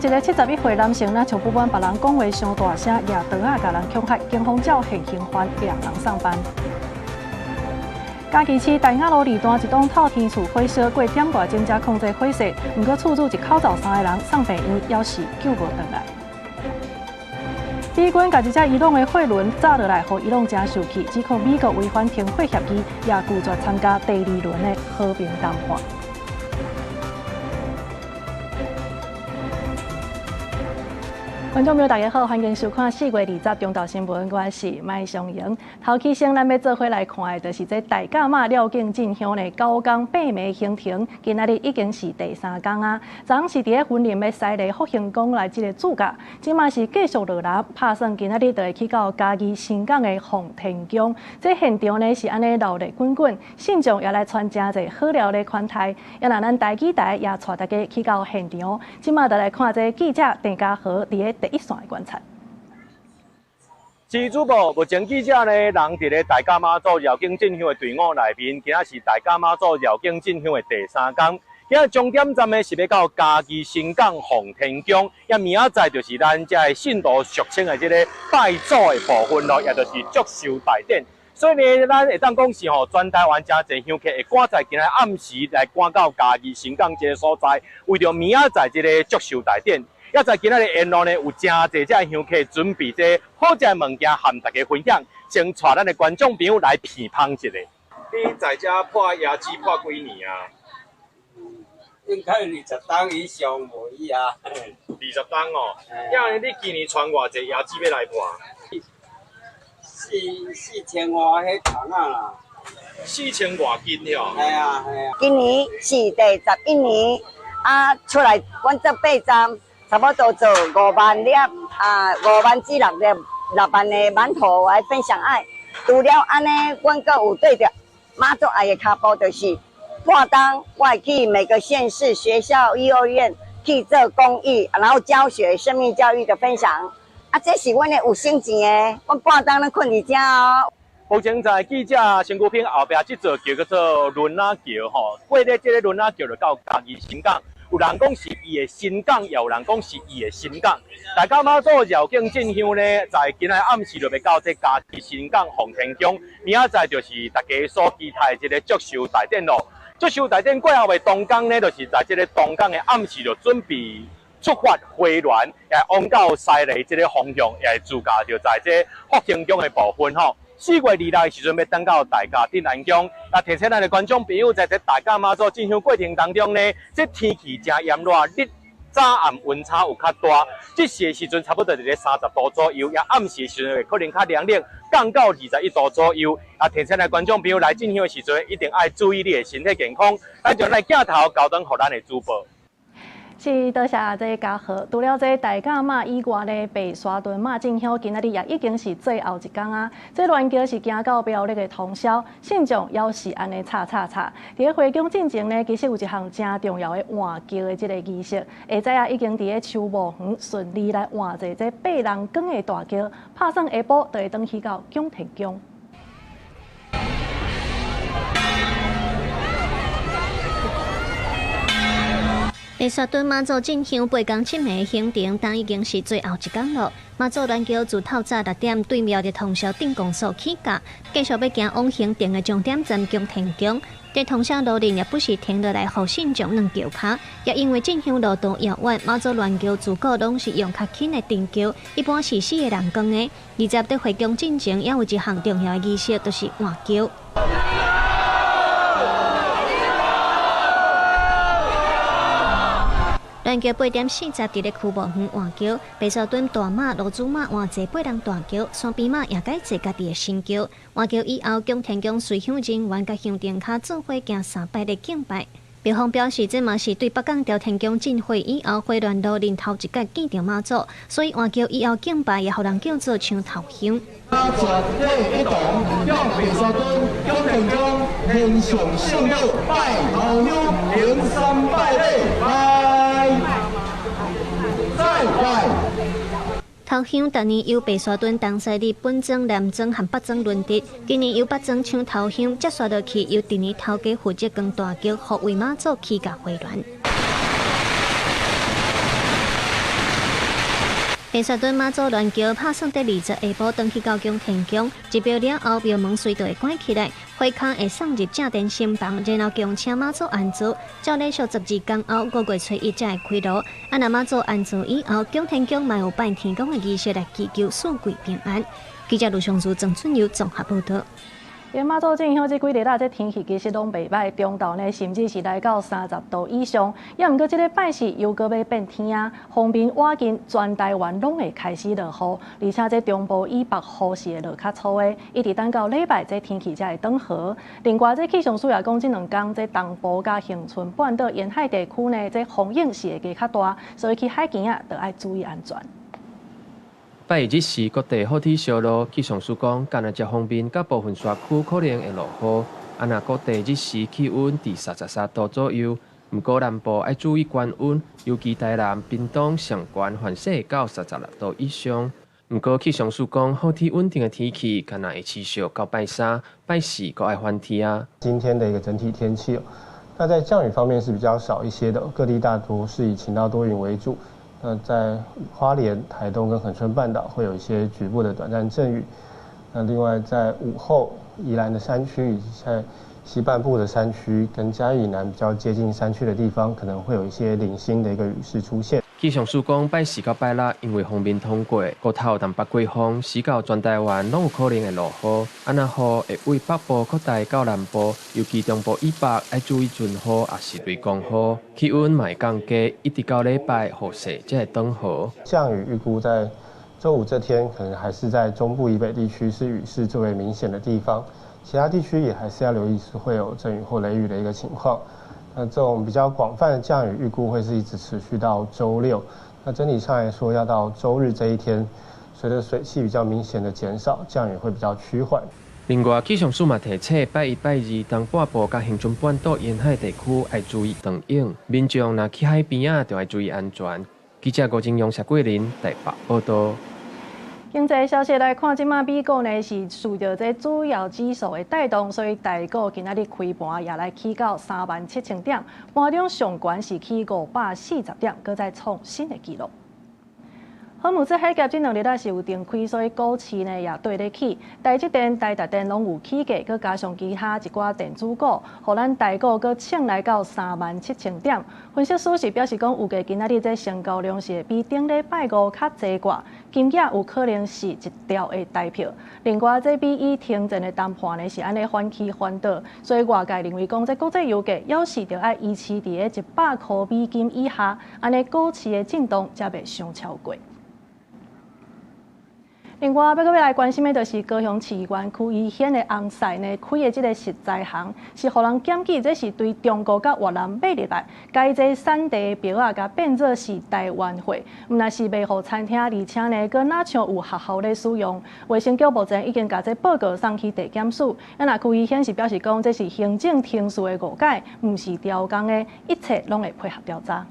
陣一个71歲男性，若像不滿別人講話傷大聲，舉刀仔共人恐嚇，警方照現行犯掠人送辦。嘉義市大雅路二段一棟透天厝火燒，過點外鐘才控制火勢，毋過厝主一口罩三個人送病院，猶是救無轉來。美軍共一隻伊朗的貨輪炸落來，予伊朗誠受氣，指控美國違反停火協議，也拒絕參加第二輪的和平談判。觀眾朋友，大家好，歡迎收看4月20中晝新聞，我是麥尚瑩。頭起先，咱欲做伙來看的，就是這大甲媽繞境進香的九工八暝行程，今仔日已經是第三工啊。昨昏是佇咧雲林的西螺福興宮來這個主駕，這馬是繼續落來，拍算今仔日就會去到嘉義新港的奉天宮。這現場呢是按呢熱鬧滾滾，信眾也來傳誠濟好料來款待。也若咱台語台也帶大家去到現場，這馬就來看這記者鄭家和佇咧第一線的觀察。是主播，目前記者呢，人佇咧大甲媽祖繞境進香的隊伍內面，今仔是大甲媽祖繞境進香的第三工。今仔終點站呢是欲到嘉義新港奉天宮，也明仔載就是咱遮的信徒俗稱的這個拜祖的部分咯，也就是祝壽大典。所以呢，咱會當講是吼，全台灣誠濟香客會趕在今仔暗時來趕到嘉義新港這個所在，為著明仔載這個祝壽大典。也在今仔日沿路呢，有誠濟遮香客準備這好食的物件，和大家分享，先帶咱的觀眾朋友來品嘗一下。你在遮破椰子破幾年啊？應該20冬以上無去啊。20冬哦。遐你今年傳偌濟椰子欲來破？4000外彼桶仔啦。4000外斤哦。係啊係啊。今年是第11年，啊，出來阮做八站。差不多做5萬粒啊，5萬至6粒6萬的饅頭來分享愛。除了按呢，阮閣有對著媽祖愛的跤步，就是半冬我會去每個縣市、學校、幼兒園去做公益，然後教學生命教育的分享。啊，這是阮的有省錢的，阮半冬攏睏佇遮哦。目前在記者身軀邊後壁這座橋叫做崙仔橋吼，過咧這个崙仔橋就到嘉義新港。有人講是伊的新港，也有人講是伊的新港。大甲媽祖繞境進香呢，在今仔暗時就欲到這嘉義新港奉天宮，明仔載就是大家所期待的這个祝壽大典咯。祝壽大典過後的當天呢，就是在這个當天的暗時就準備出發回鑾，也往到西螺這个方向，也會駐駕就在這福興宮的部分吼。4月26的時陣，欲轉到大甲鎮瀾宮。啊，提醒咱的觀眾朋友，在這大甲媽祖進香過程當中呢，這天氣誠炎熱，日早暗溫差有較大。這時的時陣差不多佇咧30度左右，也暗時的時陣會可能較涼冷，降到21度左右。啊，提醒咱的觀眾朋友來進香的時陣，一定愛注意你的身體健康。咱將咱鏡頭交轉予咱的主播。是，多謝這家和。除了這大甲媽以外呢，白沙屯媽進香今仔日也已經是最後一工啊。這鸞轎是行到廟日的通宵，信眾猶是按呢吵吵吵。佇咧回宮進前呢，其實有一項誠重要的換轎的這个儀式，下早啊已經佇咧秋墓園順利來換坐這八人扛的大轎，拍算下晡就會轉去到仰天宮。白沙屯媽祖進香八工七暝行程，當已經是最後一工了。媽祖鸞轎自透早6點對廟的通宵鎮公所起駕，繼續欲行往行程的終點站仰天宮。佇通宵路裡也不時停落來，予信眾軟轎跤。也因為進香路途遙遠，媽祖鸞轎自古攏是用較輕的長轎，一般是四個人扛的。20佇回宮進前，也有一項重要的儀式，就是換轎。鸞轎8點40佇咧區墓園換轎，白沙屯大媽、羅祖媽換坐八人大轎，山邊媽也改坐家己的新轎。換轎以後，仰天宮隨香人員佮香燈跤做伙行三擺的敬拜。廟方表示，這嘛是對北港朝天宮進會以後，回鑾路恁頭一擺見著媽祖，所以換轎以後敬拜也予人叫做搶頭香。全體一同向白沙屯仰天宮獻上聖禮，拜頭香，行三拜禮，拜，再拜。頭香逐年由白沙屯東勢里本莊、南莊和北莊輪值，今年由北莊搶頭香，接續落去由第二頭家負責扛大轎，護衛媽祖起駕回鑾。白沙屯媽祖鸞橋拍算佇20下晡轉去到供天宮，入廟了後廟門隨就會關起來，火坑會送入正殿新房，然後恭請媽祖安座。照禮數12工後，5月初1才會開爐。啊，若媽祖安座以後，供天宮嘛有拜天公的儀式來祈求四季平安。記者盧尚如、鄭春友綜合報導。𪜶媽祖進香這幾日啦，這天氣其實攏袂䆀，中晝呢甚至是來到30度以上。也毋過這禮拜四又閣欲變天啊，鋒面倚近，全台灣攏會開始落雨，而且這中部以北雨勢會落較粗的，一直等到禮拜這天氣才會轉好。另外，這氣象署也講，這兩工這東部佮恆春半島沿海地區呢，這風湧是會加較大，所以去海墘仔，著愛注意安全。拜二日時，各地好天燒熱，氣象署講，干焦這鋒面佮部分山區可能會落雨。啊，若各地日時氣溫佇33度左右，毋過南部愛注意高溫，尤其台南、屏東上懸凡勢會到36度以上。毋過氣象署講，好天穩定的天氣，敢若會持續到拜三、拜四，閣愛翻天啊。今天的一個整體天氣，那在降雨方面是比較少一些的，各地大多是以晴到多雲為主。那在花蓮、台東跟恆春半島會有一些局部的短暫陣雨。那另外在午後，宜蘭的山區以及在西半部的山區跟嘉義以南比較接近山區的地方，可能會有一些零星的一個雨勢出現。氣象署講，拜四到拜六，因為鋒面通過，骨頭東北季風，使到全台灣攏有可能會落雨。啊，若雨會為北部擴大到南部，尤其中部以北愛注意陣雨，抑是雷公雨。氣溫嘛會降低，一直到禮拜雨勢才會轉好。降雨預估在週五這天，可能還是在中部以北地區是雨勢最為明顯的地方，其他地區也還是要留意是會有陣雨或雷雨的一個情況。那這種比較廣泛的降雨預估會是一直持續到週六。那整體上來說，要到週日這一天，隨着水汽比較明顯的減少，降雨會比較趨緩。另外，氣象署嘛提醒，拜一、拜二東半部佮恆春半島沿海地區愛注意長湧，民眾若去海邊仔，就愛注意安全。記者郭金勇、謝桂林台北報導。經濟消息來看，這馬美股呢是受著這主要指數的帶動，所以台股今仔日開盤也來起到37,000點，盤中上懸是起540點，閣再創新的紀錄。荷姆茲海峽這兩日仔是有停開，所以股市呢也綴咧起。台積電、台達電攏有起價，閣加上其他一寡電子股，予咱台股閣衝來到37,000點。分析師是表示講，預計今仔日這成交量是會比頂禮拜五較濟寡，金價有可能是一條會抬票。另外，這美伊停戰的談判呢是按呢反起反倒，所以外界認為講，這國際油價猶是著愛維持佇咧100箍美金以下，按呢股市的震盪才袂傷超過。另外，欲閣欲來關心的，就是高雄市園區議員的翁婿呢，開的這个食材行，是予人檢舉，這是對中國佮越南買入來，共這產地的標仔，共變做是台灣貨，毋但是賣予餐廳，而且呢，閣若像有學校咧使用。衛生局目前已經共這報告送去地檢署。啊，若區議員是表示講，這是行政程序的誤解，毋是刁工的，一切攏會配合調查。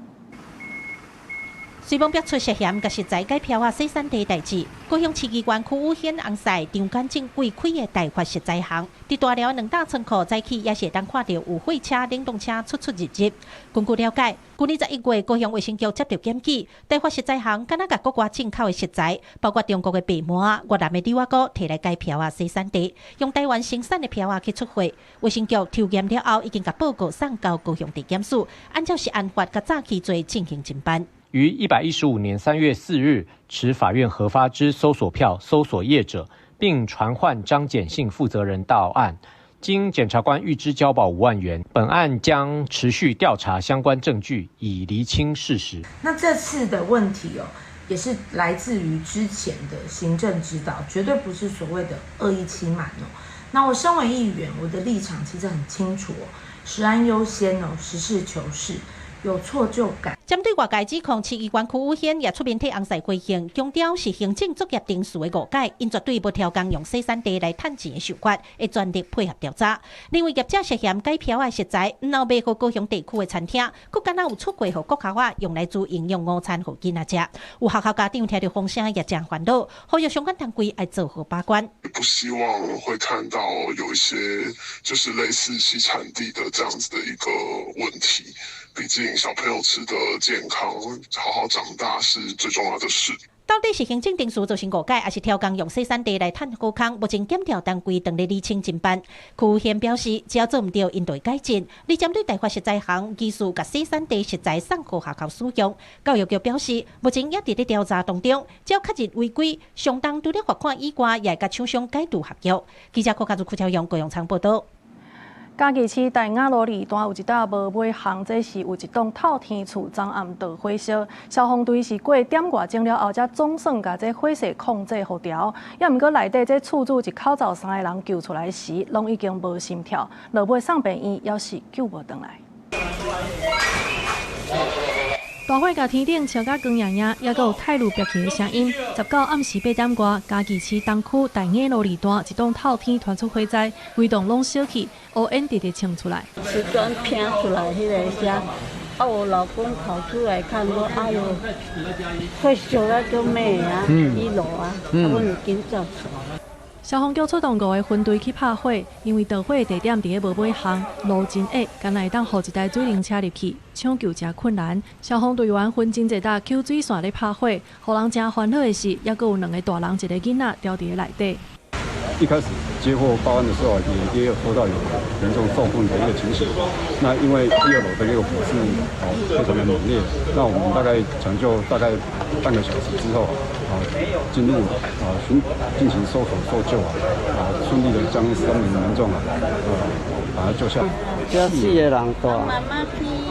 隨櫳逼出涉嫌共食材改標仔洗產地代誌，高雄市議員區宇軒翁婿張簡正貴開的大發食材行，佇大寮兩大倉庫早起也是會當看著有貨車、冷凍車出出入入。根據了解，舊年11月，高雄衛生局接著檢舉，大發食材行敢若共國外進口的食材，包括中國的白饃、越南的柳仔菇，提來改標仔洗產地，用台灣生產的標仔去出貨。衛生局抽驗了後，已經共報告送交高雄地檢署，按照食安法佮詐欺罪進行偵辦。於115年3月4日，持法院核發之搜索票搜索業者，並傳喚張簡姓負責人到案。經檢察官預支交保5萬元。本案將持續調查相關證據，以釐清事實。那這次的問題哦，也是來自於之前的行政指導，絕對不是所謂的惡意欺瞞哦。那我身為議員，我的立場其實很清楚哦，食安優先哦，實事求是。有錯就改。針對外界指控，市議員區宇軒也出面替翁婿回應，強調是行政作業程序的誤解，𪜶絕對無刁工用洗產地來趁錢的想法，會全力配合調查。另外，業者涉嫌改標仔食材，毋但賣予高雄地區的餐廳，閣敢若有出貨予國校仔用來煮營養午餐予囡仔食。有學校家長聽著風聲也誠煩惱，呼籲相關單位愛做好把關。不希望會看到有一些就是類似洗產地的這樣子的一個問題。畢竟小朋友吃得健康，好好長大是最重要的事。斗到底是行政程序造成誤解，抑是刁工用洗衫地來趁好康？目前檢調單位正咧厘清偵辦。區縣表示，只要做毋對，𪜶就會改進。而針對大發食材行疑似共洗衫地食材送予學校使用，教育局表示，目前也佇咧調查當中，只要確認違規，相當除了罰款以外，也會共廠商解除合約。記者郭家祖、邱朝陽、高永昌報道。嘉義市大雅路二段有一搭無尾巷，這是有一棟透天厝，昨暗著火燒。消防隊是過點外鐘了後，才總算共這火勢控制予牢。也毋過內底這厝主一口罩三个人救出來時，攏已經無心跳，落尾送病院，猶是救無轉來。大火共天頂燒甲光焱焱，猶閣有泰爐爆起的聲音。19暗時8點外，嘉義市東區大雅路二段一棟透天傳出火災，規棟攏燒去，烏煙直直衝出來。瓷磚飄出來彼个聲，啊，我老公跑出來看，說：哎喲，火燒得足猛啊，一樓啊，啊，阮就緊走出來。消防局出動五个分隊去拍火，因為著火的地點佇咧無尾巷，路真狹，干焦會當予一台水泥車入去，搶救誠困難。消防隊員分真濟搭抾水線咧拍火，予人誠煩惱的是，猶閣有兩个大人一个囡仔牢佇咧內底。一開始接獲報案的時候，也有說到有嚴重受困的一個情形。那因為一二樓的一個火勢哦非常的猛烈，那我們大概搶救大概半個小時之後，啊進入啊尋進行搜索搜救啊，啊順利的將三名民眾啊，把他救下。這四個人蹛，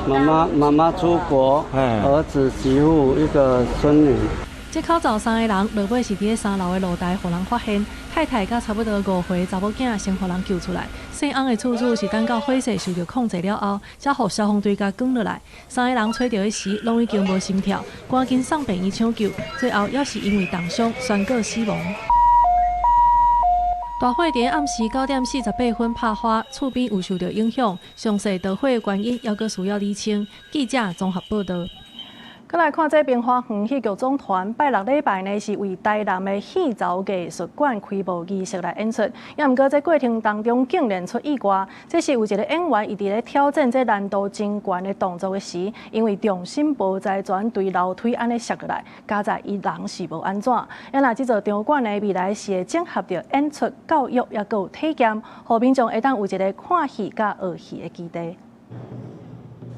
媽媽媽媽出國，兒子媳婦一個孫女。這口罩三个人，落尾是佇咧三樓的露台，予人發現太太佮差不多5歲查某囝先予人救出來。姓翁的厝主是等到火勢受著控制了後，才予消防隊共捲落來。三个人揣著彼時，攏已經無心跳，趕緊送病院搶救，最後猶是因為凍傷宣告死亡。大火佇暗時9點48分拍花，厝邊有受著影響，詳細著火的原因猶閣需要厘清。記者綜合報道。閣來看這明華園戲劇總團拜六禮拜呢，是為台南的戲槽藝術館開幕儀式來演出。也毋過這過程當中竟然出意外，這是有一个演員伊佇咧挑戰這難度真懸的動作的時，因為重心無在全，對樓梯按呢摔落來，佳哉伊人是無按怎。啊若這座場館呢，未來是會整合著演出、教育，猶閣有體驗，予民眾會當有一个看戲佮學戲的基地。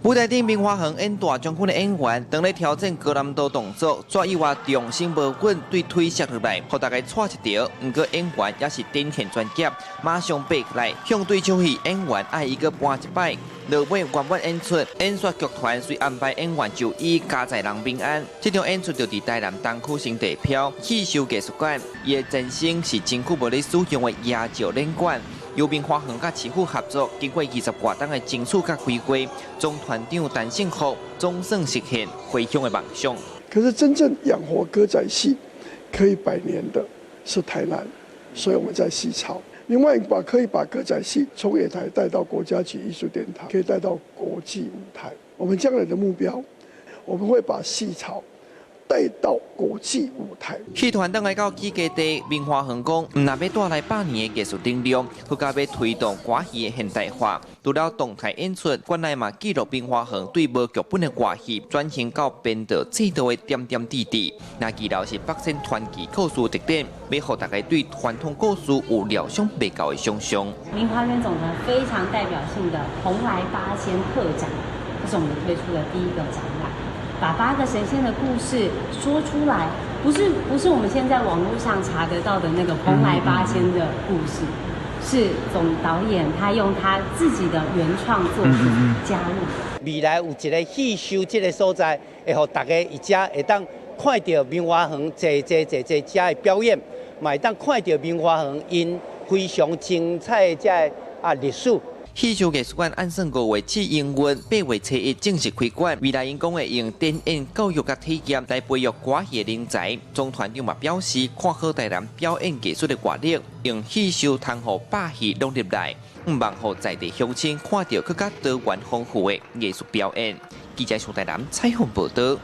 舞台頂明華園演大將軍的演員，當咧挑戰高難度動作，煞意外重心無穩，對腿摔落來，予大家𤆬一著。毋過演員也是展現專業，馬上爬起來，向對手戲演員愛伊閣搬一擺。落尾圓滿演出，演說劇團遂安排演員就醫，佳哉人平安。這場演出就佇台南東區新地標戲秀藝術館，伊的前身是真久無咧使用的椰石展館。由明華園佮市府合作，經過20外冬的爭取佮規劃，總團長陳勝福總算實現回鄉的夢想。可是真正養活歌仔戲可以百年的是台南，所以我們在戲槽。另外，可以把歌仔戲從野台帶到國家級藝術殿堂，可以帶到國際舞台。我們將來的目標，我們會把戲槽帶到國際舞台。戲團轉來到起家地，明華園講，毋但欲帶來百年的藝術能量，閣較欲推動歌戲的現代化。除了動態演出，館內嘛記錄明華園對無劇本的外戲轉型到編導制作的點點滴滴。那二樓是北線傳奇故事特展，欲予大家對傳統故事有料想袂到的想象。明華園總團非常代表性的蓬萊八仙特展，這是我們推出的第一個展覽。把八個神仙的故事說出來，不是我們現在網絡上查得到的那個蓬萊八仙的故事，是總導演他用他自己的原創作品加入。未來有一个戲秀這个所在，會予大家佇遮會當看著明華園濟濟濟濟遮的表演，嘛會當看著明華園𪜶非常精彩的這个歷史。戲秀藝術館按算5月試營運，8月初1正式開館。未來𪜶講會用展演、教育佮體驗來培育歌戲的人才。總團長嘛表示，看好台南表演藝術的活力，用戲秀通予百戲攏入來，向望予在地鄉親看著閣較多元豐富的藝術表演。記者蘇台南採訪報導。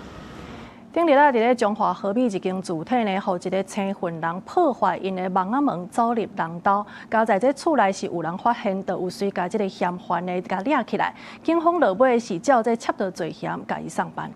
頂日啊，佇咧彰化河尾一間住宅呢，予一个青雲人破壞𪜶的網仔門，走入人兜。佳哉這厝內是有人發現，就有隨共這个嫌犯呢，共掠起來。警方落尾是照這窃盜罪嫌，共伊送辦。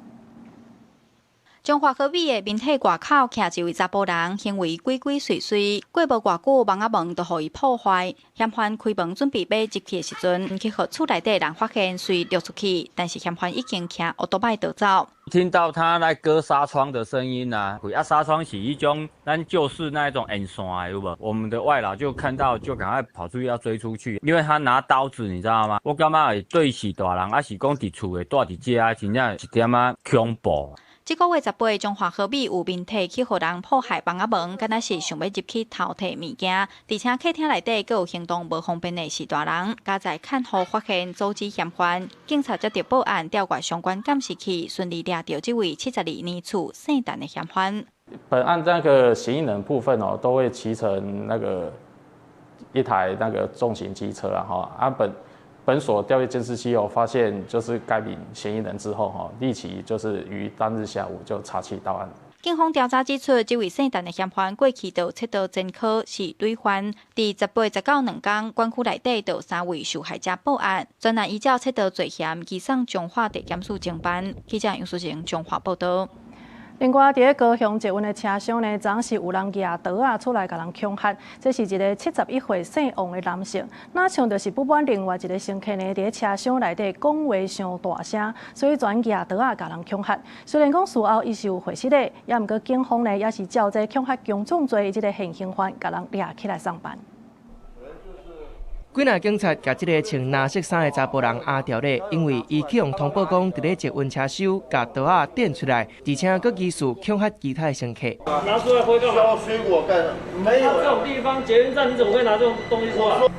彰化和美的民體外口徛一位查埔人，行為鬼鬼祟祟，過無偌久，網仔門就予伊破壞。嫌犯開門準備欲入去的時陣，去予厝內底人發現，遂掠出去，但是嫌犯已經騎歐多擺逃走。聽到他來割紗窗的聲音啊，啊紗窗是一種咱舊式那一種沿線的，有無？我們的外勞就看到就趕快跑出去要追出去，因為他拿刀子，你知道嗎？我感覺會對是大人，抑是講佇厝的蹛佇遮，真正一點仔恐怖。這個月18，彰化和美有民宅去予人破壞網仔門，敢若是想欲入去偷提物件，而且客廳內底閣有行動無方便的序大人，佳哉看護發現阻止嫌犯，警察接著報案調閱相關監視器，順利掠著這位72年次姓陳的嫌犯。本案那個嫌疑人部分哦，都會騎乘那個一台那個重型機車啊，哈啊本所調閱監視器後，發現就是該名嫌疑人之後，哈，立即就是於當日下午就查緝到案。警方調查指出，這位姓陳的嫌犯過去就有竊盜前科，是累犯。佇18、19兩工，管區內底就有三位受害者報案，全案依照竊盜罪嫌移送彰化地檢署偵辦。記者楊淑晴彰化報導。另外，佇咧高雄捷運的車廂呢，昨是有人舉刀仔出來共人恐嚇。這是一个71歲姓王的男性，若像就是不滿另外一個乘客呢，佇咧車廂內底講話傷大聲，所以專舉刀仔共人恐嚇。雖然講事後伊是有回釋的，也毋過警方呢也是照這恐嚇強重罪這个現行犯，共人掠起來送辦。幾若警察共這个穿藍色衫的查埔人押牢咧，因為伊去予通報講，佇咧捷運車廂共刀仔展出來，而且閣疑似恐嚇其他的乘客。拿出來揮幹嘛？削水果幹？沒有。這種地方捷運站，你怎麼會拿這種東西出來？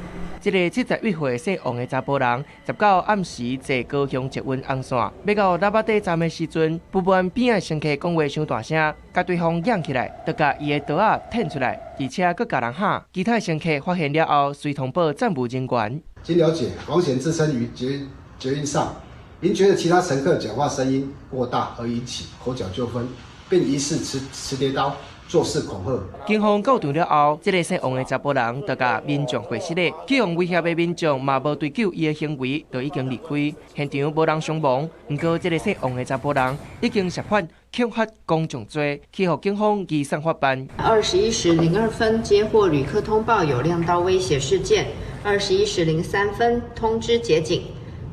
這个71歲姓王的查埔人，19暗時坐高雄捷運紅線，欲到喇叭底站的時陣，不滿邊仔乘客講話傷大聲，共對方嚷起來，就共伊的刀仔展出來，而且閣共人嚇。其他乘客發現了後，隨通報站務人員。經了解，王顯自稱於捷運上，因覺得其他乘客講話聲音過大而引起口角糾紛，並疑似持疊刀。做事恐嚇。警方到場了後，這个姓王的查埔人就共民眾解釋咧，去予威脅的民眾嘛無追究伊的行為，就已經離開。現場無人傷亡，毋過這个姓王的查埔人已經涉犯恐嚇公眾罪，去予警方移送法辦。 21時02分接獲旅客通報有亮刀威脅事件，21時03分通知捷警。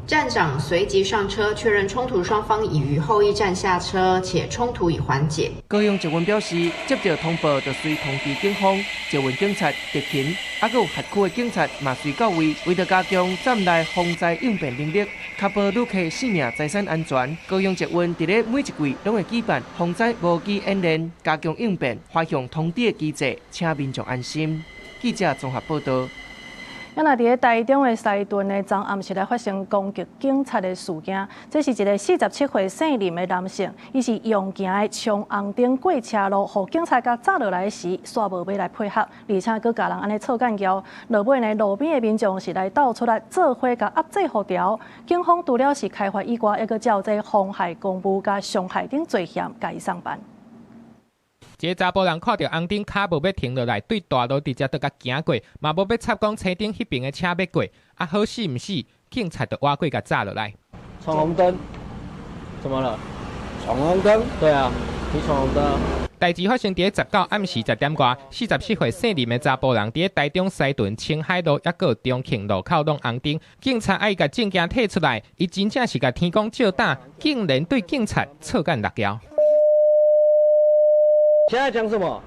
站長隨即上車確認衝突雙方已於後一站下車，且衝突已緩解。高雄捷運表示，接到通報就隨通知警方、捷運警察、特勤，抑閣有轄區的警察嘛隨到位，為著加強站內防災應變能力，確保旅客性命財產安全。高雄捷運佇咧每一季攏會舉辦防災模擬演練，加強應變，發放通知的機制，請民眾安心。記者綜合報導。啊，若佇咧台中的西屯呢，昨暗時來發生攻擊警察的事件。這是一个47歲姓林的男性，伊是用行的衝紅燈過車路，予警察共閘落來時，煞無欲來配合，而且閣共人按呢臭幹譙。落尾呢，路邊的民眾是來鬥出來做伙共壓制予牢。警方除了是開罰以外，猶閣照這妨害公務佮傷害等罪嫌，共伊送辦。這个查埔人看著紅燈，跤無欲停落來，對大路直接就共行過，嘛無欲插講車頂彼爿的車欲過，啊好死毋死，警察就倚過共閘落來。闖紅燈？怎麼了？闖紅燈？對啊，你闖紅燈。代誌發生佇19暗時10點外，44歲姓林的查埔人佇咧台中西屯青海路抑閣中慶路口挵紅燈，警察愛共證件提出來，伊真正是共天公借膽，竟然對警察臭幹搦譙。現在講什麼？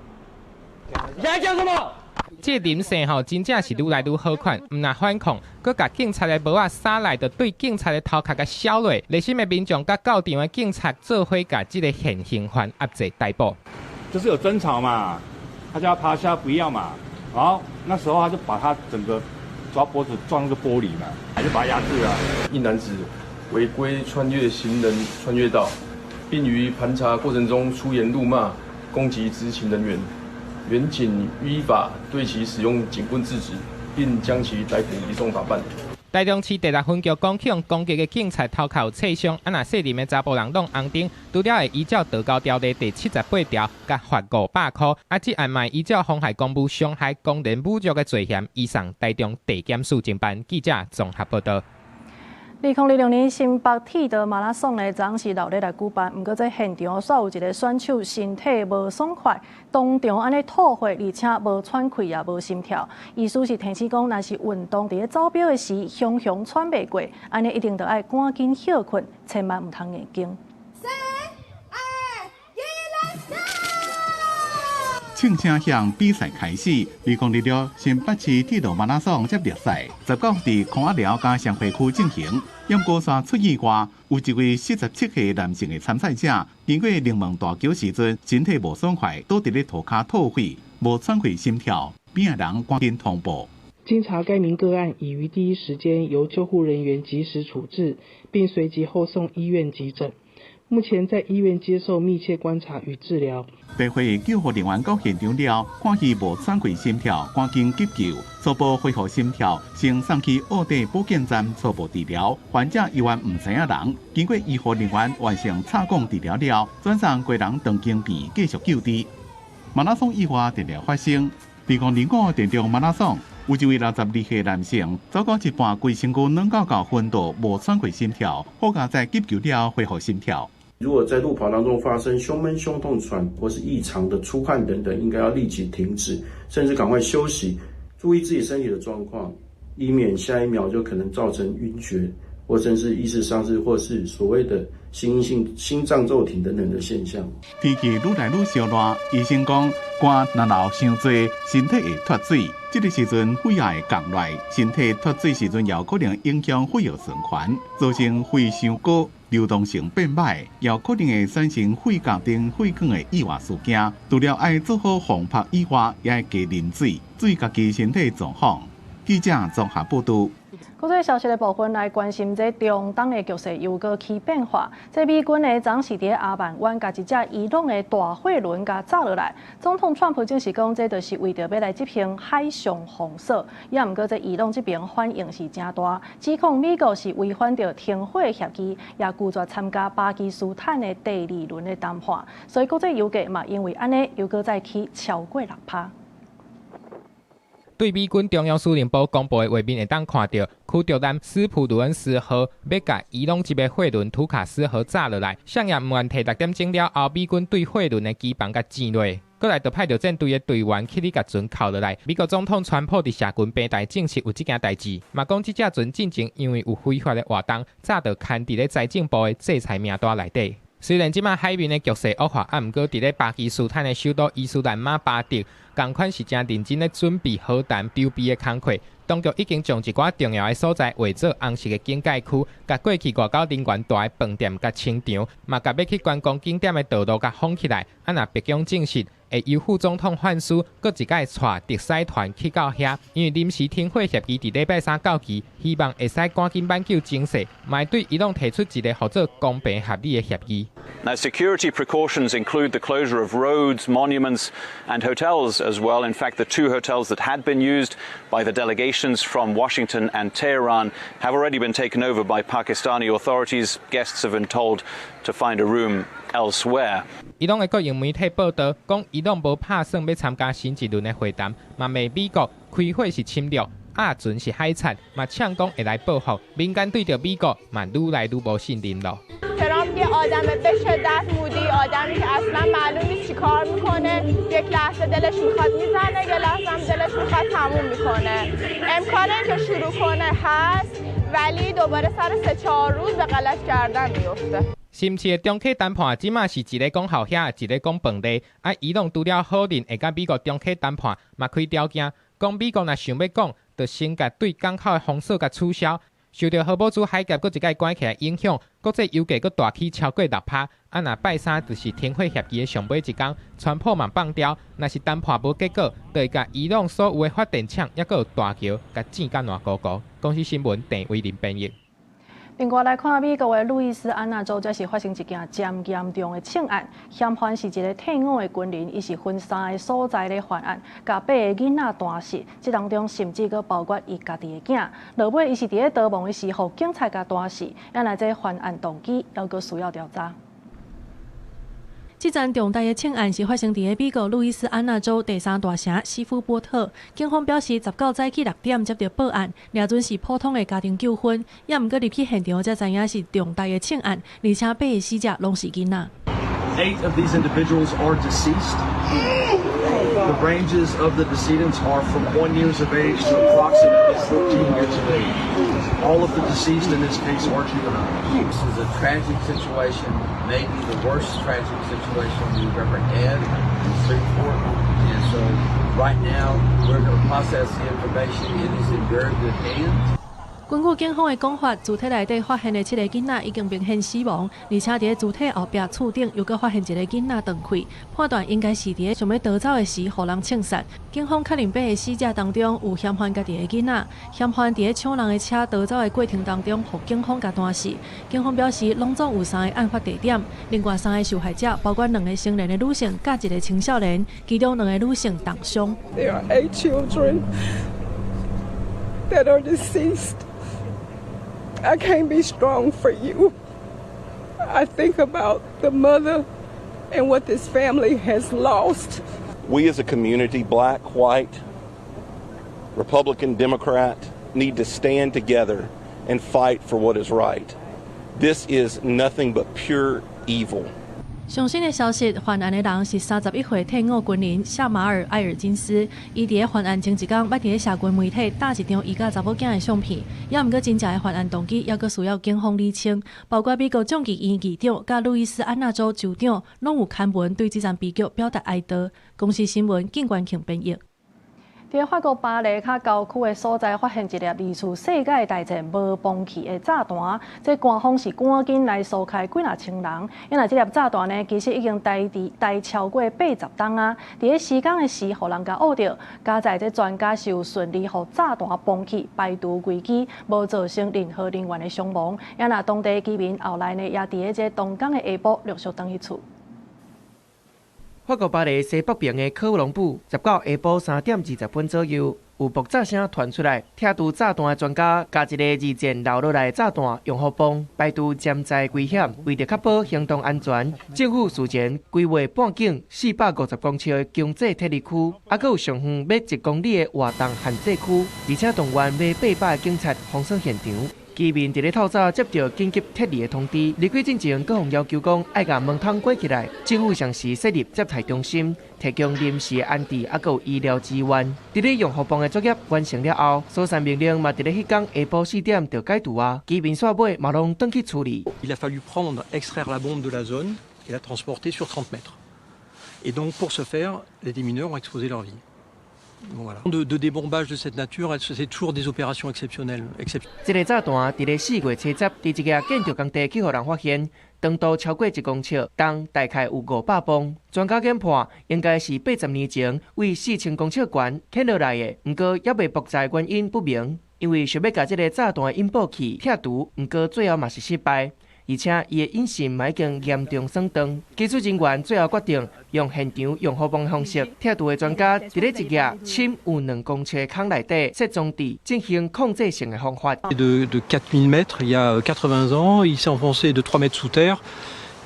你現在講什麼？這林姓吼，真正是愈來愈好款，毋但反抗，閣共警察的帽仔灑來，就對警察的頭殼共削落。熱心的民眾佮到場的警察做伙共這个現行犯壓制逮捕。就是有爭吵嘛，他叫他趴下不要嘛，然後那時候他就把他整個抓脖子撞那個玻璃嘛，還是把他壓住了。一男子違規穿越行人穿越道，並於盤查過程中出言辱罵、攻擊執勤人員，員警依法對其使用警棍制止，並將其逮捕移送法辦。台中市第六分局講，去予攻擊的警察頭殼有擦傷，啊若姓林的查埔人挵紅燈，除了會依照道交條例第78條，共罰500箍，啊這案嘛依照妨害公務、傷害公然侮辱的罪嫌，移送台中地檢署偵辦。記者綜合報導。2026年新北鐵道馬拉松呢，昨昏是鬧熱來舉辦，毋過這現場煞有一个選手身體無爽快，當場按呢吐血，而且無喘氣也無心跳。醫師是提醒講，若是運動佇咧走表的時，雄雄喘袂過，按呢一定著愛趕緊歇睏，千萬毋通硬撐。三、二、一，Let's go！唱聲響，比賽開始。2026新北市鐵道馬拉松接力賽，19佇空鴨寮佮雙匯區進行。毋過煞出意外，有一位47歲男性的參賽者，經過龍門大橋時陣，身體無爽快，倒佇咧塗跤吐血，無喘氣心跳，邊仔人趕緊通報。經查該名個案已於第一時間由救護人員及時處置，並隨即後送醫院急診。目前在醫院接受密切觀察與治療。地會救護人員到現場了，看伊無喘氣心跳，趕緊急救，初步恢復心跳，先送去奧地保健站初步治療。患者猶原毋知影人，經過醫護人員完成插管治療了，轉送基隆長庚病院繼續救治。馬拉松意外定定發生，2005電動馬拉松，有一位62歲男性，走到一半，規身軀軟厚厚昏倒，無喘氣心跳，好佳哉急救了恢復心跳。如果在路跑當中發生胸悶、胸痛、喘或是異常的出汗等等，應該要立即停止，甚至趕快休息，注意自己身體的狀況，以免下一秒就可能造成暈厥，或甚至意識喪失，或是所謂的心因性心臟驟停等等的現象。天氣愈來愈燒熱，醫生講汗若流傷濟，身體會脫水。這個時陣血壓會降落來，身體脫水時陣有可能影響血液循環，造成血傷高、流動性變歹，也可能會產生肺膈頂血管的意外事件。除了愛做好防曝以外，也愛加啉水，注意家己身體狀況。記者綜合報導。國際消息的部分來關心這中東的局勢又閣起變化。這美軍呢，昨是佇阿曼灣共一隻伊朗的大貨輪共炸落來。總統川普證實講，這就是為著欲來執行海上封鎖。也毋過這伊朗這邊反應是誠大，指控美國是違反著停火協議，也拒絕參加巴基斯坦的第二輪的談判。所以國際油價嘛，因為按呢，又閣再起超過6%。對美軍中央司令部公布的畫面會當看著，驅逐艦斯普魯恩斯號欲共伊朗一个貨輪圖卡斯號炸落來，啥人毋願提六點鐘了後，美軍對貨輪的機房共炸落，閣來就派著戰隊的隊員去咧共船扣落來。美國總統川普佇社群平台證實有這件代誌，嘛講這隻船進前因為有非法的活動，早就牽佇咧財政部的制裁名單內底。雖然這馬海面的局勢惡化，啊，毋過佇咧巴基斯坦的首都伊斯蘭馬巴德，仝款是誠認真咧準備和談籌備的工課。當局已經將一寡重要的所在劃做紅色的警戒區，共過去外交人員蹛的飯店共清場，嘛共欲去觀光景點的道路共封起來。啊，若白宮證實會由副總統范斯閣一擺帶特使團去到遐，因為臨時停火協議佇禮拜三到期，希望會使趕緊挽救情勢，嘛會對伊朗提出一个號做公平合理的協議。 Now, security precautions include the closure of roads, monuments, and hotels as well. In fact, the two hotels that had been used by the delegations from Washington and Tehran have already been taken over by Pakistani authorities. Guests have been told to find a room elsewhere. 伊朗的國營媒體報導講，伊朗無拍算欲參加新一輪的會談，嘛罵美國開火是侵略，壓船是海賊，嘛嗆講會來報復。民間對著美國嘛愈來愈無信任咯。 ترامپ یه آدم به شدت moody، آدمی که اصلا معلوم نیست چی کار میکنه. یک لحظه دلش میخواد میزنه، یه لحظه هم دلش میخواد تموم میکنه. امکان اینکه شروع کنه هست، ولی دوباره سر 3-4 روز به غلط کردن میفته. 新市的中啟談判，這馬是一个講後遐，一个講飯地。啊，伊朗除了否認會佮美國中啟談判，嘛開條件，講美國若想欲講，就先共對港口的封鎖共取消。受著荷姆茲海峽閣一擺關起來影響，國際油價閣大起超過6%。啊，若拜三就是停火協議的上尾一工，川普嘛放調，若是談判無結果，就會共伊朗所有的發電廠抑閣有大橋，共炸甲爛糊糊。公視新聞鄭偉林編譯。另外來看美國的路易斯安那州，這是發生一件誠嚴重的槍案，嫌犯是一个退伍的軍人，伊是分三个所在咧犯案，共八个囡仔彈死，這當中甚至閣包括伊家己的囝。落尾伊是佇咧逃亡的時候，警察共彈死，原來這犯案動機猶閣需要調查。這樁重大的槍案是發生佇美國路易斯安那州第三大城西夫波特。警方表示，19早起6點接到報案，掠準是普通的家庭糾紛，也毋過入去現場才知影是重大的槍案，而且八个死者攏是囡仔。 Eight of these individuals are deceased. The ranges of the decedents are from 1 years of age to approximately 14 years of age. All of the deceased in this case are juveniles. This is a tragic situation, maybe the worst tragic situation we've ever had in Shreveport. And so right now we're going to process the information. It is in very good hands. 根據警方的講法，屍體內底發現的七个囡仔已經明顯死亡，而且佇屍體後壁厝頂又閣發現一个囡仔斷氣，判斷應該是佇想欲逃走的時，予人槍殺。警方確認八个死者當中有嫌犯家己的囡仔，嫌犯佇搶人的車逃走的過程當中，予警方共彈死。警方表示，攏總有三个案發地點，另外三个受害者包括兩个成年的女性，佮一个青少年，其中兩个女性重傷。 There are eight children that are deceased. I can't be strong for you. I think about the mother and what this family has lost. We as a community, black, white, Republican, Democrat, need to stand together and fight for what is right. This is nothing but pure evil. 上新的消息，犯案的人是31歲退伍軍人夏馬爾·埃爾金斯。伊佇犯案前一工，捌佇咧社群媒體貼一張伊佮查某囝的相片。也毋過真正的犯案動機，猶閣需要警方理清。包括美國眾議院議長佮路易斯安那州州長，攏有刊文對這樁悲劇表達哀悼。公視新聞，景關慶編譯。佇法國巴黎較郊區的所在，發現一粒二次世界大戰無崩去的炸彈。這官方是趕緊來疏開幾若千人，因為這粒炸彈呢，其實已經待佇待超過80冬啊。佇咧施工的時，予人共挖著。佳哉這專家是有順利予炸彈崩去，排除危機，無造成任何人員的傷亡。也若當地居民後來呢，也佇咧這當工的下晡陸續轉去厝。法國巴黎西北邊的科隆布，19下晡3點20分左右，有爆炸聲傳出來。拆除炸彈的專家，共一个二戰留落來的炸彈熔火泵，排除潛在危險。為著確保行動安全，政府事前規劃半徑450公尺的強制撤離區，猶閣有上遠欲1公里的活動限制區，而且動員欲800个警察封鎖現場。居民佇咧透早接到緊急撤離的通知，離開進前，閣予要求講愛共門窗關起來。政府同時設立接待中心，提供臨時的安置，猶閣有醫療資源。佇咧熔火泵的作業完成了後，疏散命令嘛佇咧彼工下晡4點就解除啊。居民煞尾嘛攏轉去厝裡。 Il a fallu prendre, extraire la bombe de la zone et la transporter sur 30 mètres. Et donc pour ce faire, les démineurs ont exposé leur vie. Voilà. De débombage de cette nature, c'est toujours des opérations exceptionnelles. 這个炸彈佇咧4月70，佇一个建築工地去予人發現，長度超過1公尺，重大概有500磅。專家研判，應該是80年前對4000公尺懸揇落來的，毋過猶未爆炸原因不明，因為想欲共這个炸彈引爆器拆除，毋過最後嘛是失敗。而且伊的引線嘛已經嚴重損斷，技術人員最後決定用現場熔火泵方式，拆除的專家佇咧一个深有2公尺的孔內底設裝置進行控制性的方法。 De 4000 mètres, il y a 80 ans, il s'est enfoncé de 3 mètres sous terre.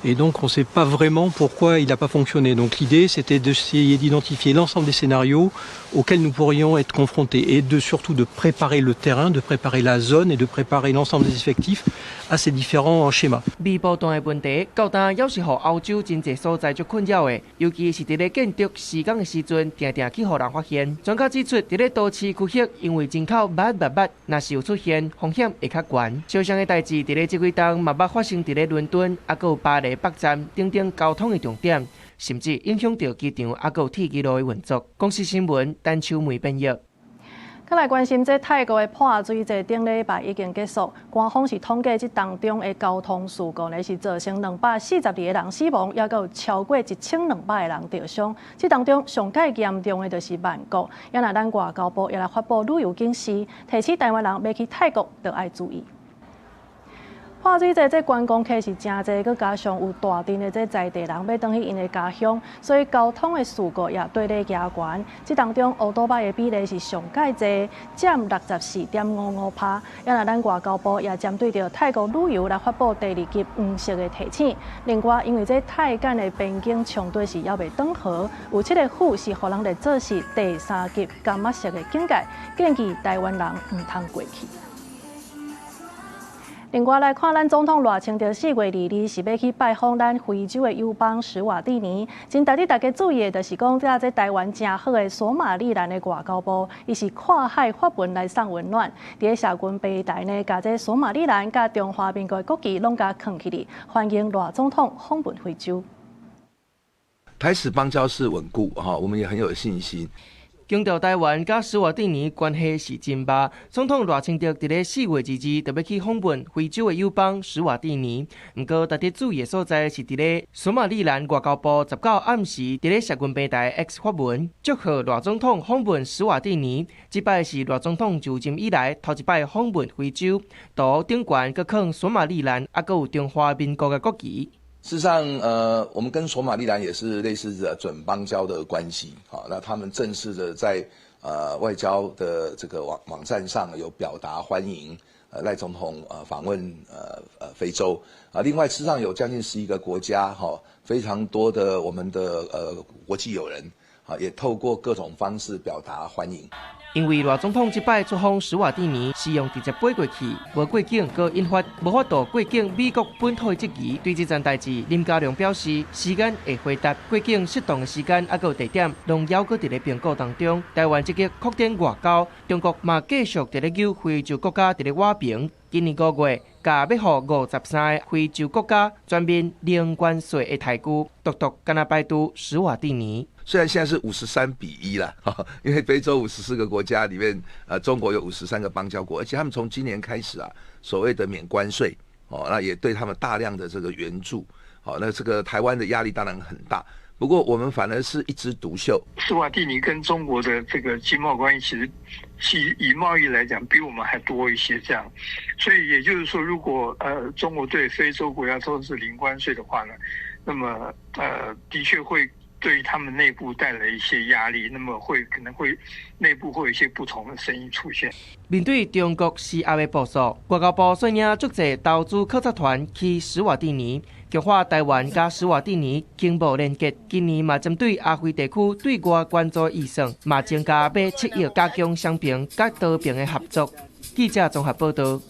Et donc on ne sait pas vraiment pourquoi il n'a pas fonctionné. Donc l'idée, c'était d'essayer d'identifier l'ensemble des scénarios auxquels nous pourrions être confrontés et de surtout de préparer le terrain, de préparer la zone et de préparer l'ensemble des effectifs à ces différents schémas. 未爆彈的問題，到今猶是予歐洲真濟所在足困擾的，尤其是佇咧建築施工的時陣，定定去予人發現。專家指出，佇咧都市區域，因為人口密密密，若是有出現風險會較懸。相像的代誌，佇咧這幾冬嘛捌發生佇咧倫敦，猶閣有巴黎北站等等交通的重點，甚至影響著機場猶閣有鐵路的運作。公視新聞，陳秋梅編譯。閣來關心這泰國的潑水節頂禮拜已經結束，官方是統計這當中的交通事故呢，是造成242個人死亡，猶閣有超過1200個人著傷。這當中上蓋嚴重的就是曼谷。也若咱外交部也來發布旅遊警示，提醒台灣人欲去泰國著愛注意。泼水节这观光客是真濟，閣加上有大陣的這在地人欲轉去𪜶的家鄉，所以交通的事故也綴咧加懸。這當中，歐多擺的比例是上蓋濟，佔64.55%。也若咱外交部也針對著泰國旅遊來發布第二級黃色的提醒。另外，因為這泰柬的邊境衝突是猶未斷和，有七个府是予人列做是第三級柑仔色的警戒，建議台灣人毋通過去。另外來看，咱總統賴清德4月22是欲去拜訪咱非洲的友邦史瓦蒂尼。真值得大家注意的，就是講，這台灣誠好的索馬利蘭的外交部，伊是跨海發文來送溫暖。佇咧社群平台呢，共這索馬利蘭佮中華民國的國旗攏共囥起來，歡迎賴總統訪問非洲。台史邦交是穩固哈，我們也很有信心。強調台灣佮史瓦蒂尼關係是真密。總統賴清德佇咧4月22就欲去訪問非洲的友邦史瓦蒂尼。毋過，值得注意的所在是佇咧索馬利蘭外交部19暗時佇咧社群平台 X 發文，祝賀賴總統訪問史瓦蒂尼。這擺是賴總統就任以來頭一擺訪問非洲，圖頂懸閣囥索馬利蘭，猶閣有中華民國的國旗。事實上，我們跟索馬利蘭也是類似的準邦交的關係，好，那他們正式的在外交的這個網站上有表達歡迎，賴總統訪問非洲啊。另外，事實上有將近11個國家，哈，非常多的我們的國際友人，啊，也透過各種方式表達歡迎。因為賴總統這擺出訪史瓦蒂尼是用直接飛過去，無過境，閣引發無法度過境美國本土的質疑。對這件代誌，林佳龍表示，時間會回答過境適當的時間，猶閣有地點，攏猶閣佇咧評估當中。台灣積極擴展外交，中國嘛繼續佇咧揪非洲國家佇咧倚爿。今年5月，共欲予53個非洲國家全面零關稅的待遇，獨獨敢若排除史瓦蒂尼。雖然現在是53比1了，因為非洲54個國家裡面，中國有53個邦交國，而且他們從今年開始啊，所謂的免關稅，哦，那也對他們大量的這個援助，好，那這個台灣的壓力當然很大。不過我們反而是一枝獨秀。斯瓦蒂尼跟中國的這個經貿關係，其實是以貿易來講，比我們還多一些。這樣，所以也就是說，如果中國對非洲國家都是零關稅的話呢，那麼的確會對他們內部帶來一些壓力，那麼會可能會內部會有一些不同的聲音出現。面對中國施壓的部署，外交部率領足濟投資考察團去史瓦蒂尼，強化台灣佮史瓦蒂尼經貿連結。今年嘛針對亞非地區對外援助預算，嘛增加欲7億，加強雙邊佮多邊的合作。記者綜合報導。